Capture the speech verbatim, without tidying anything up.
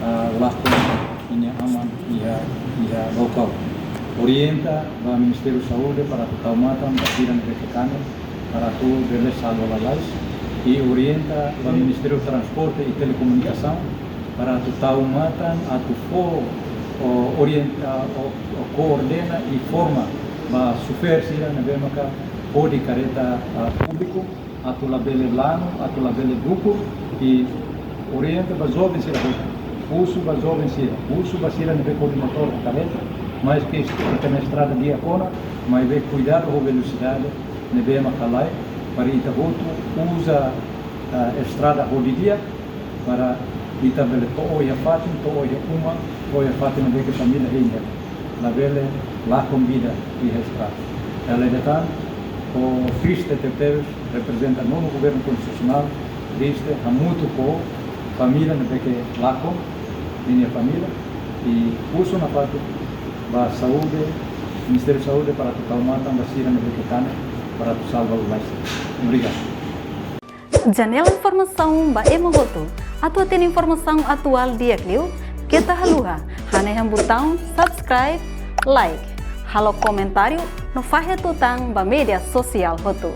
ah, lakon ninia aman iha, iha lokál. Orienta ba Ministériu Saúde para atu tau matan ba sira ne'ebé ke kanek, para atu bele salva lalais. I orienta ba Ministériu Transporte i Telekomunikasaun para atu tau matan, atu fó, o, orienta, o, o, koordena i forma ba xofér sira ne'ebé maka hodi karreta, ah, públiku, atu labele lanu, atu labele dukur, i orienta ba joven sira hotu. Husu ba joven sira, husu ba sira ne'ebé koordenadór karreta, maske ita iha estrada di'ak ona, maibé kuidadu ho velosidade ne'ebé maka lae, para ita hotu uza, ah, estrada ho di'ak, para ita bele to'o iha fatin, to'o iha uma, to'o iha fatin ne'ebé ke família hein de'it. Labele lakon vida iha estrada. Dala ida tan, ha'u triste tebetebes, reprezenta nonu governu konstitusionál, triste, hamutuk ho família ne'ebé ke lakon, ninia família, i husu nafatin ba saúde, Ministériu Saúde para atu tau matan ba sira ne'ebé ke kanek, para atu salva lalais. Obrigadu. Janela informasaun ba ema hotu. Atu hatene informasaun atuál di'ak liu, keta haluha hanehan butaun subscribe, like, halo komentáriu no fahe tutan ba média sosiál hotu.